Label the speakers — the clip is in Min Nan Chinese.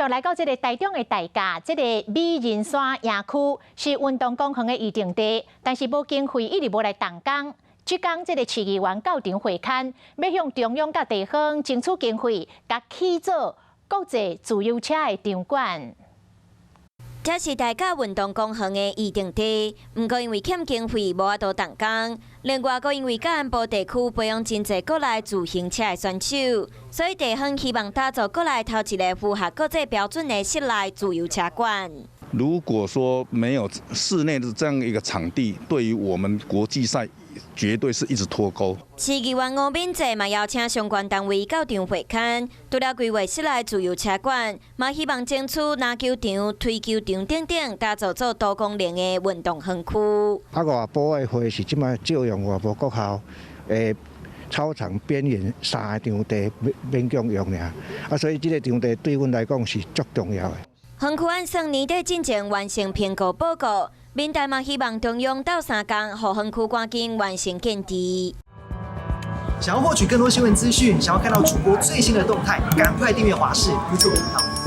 Speaker 1: 續來到這个台中的大甲，這个美人山營區是運動公園的預定地，但是無經費一直無來動工。這工這个市議員到場會勘，欲向中央佮地方爭取經費，共起做國際自由車的場館。
Speaker 2: 這是大甲運動公園的預定地，毋過因為欠經費，無法度動工。另外，閣因為甲安部地區培養真濟國內自行車的選手，所以地方希望打造國內頭一个符合國際標準的室內自由車館。
Speaker 3: 如果說沒有室內的這樣一個場地，對於我們國際賽絕對是一直脫鈎。
Speaker 2: 市議員吳敏哲嘛邀請相關單位到場會勘，除了規劃室內自由車館，嘛希望爭取籃球場、推球場等等，打造做多功能的運動園區。
Speaker 4: 啊，外埔的話是這擺借用外埔國校的操場邊緣三个場地勉強用爾，啊，所以這个場地對阮來講是足重要的。
Speaker 2: 園區按算年底進前完成評估報告，民代嘛希望中央鬥相共，予園區趕緊完成建置。
Speaker 5: 想要獲取更多新聞資訊，想要看到主播最新的動態，趕快訂閱華視 YouTube 頻道。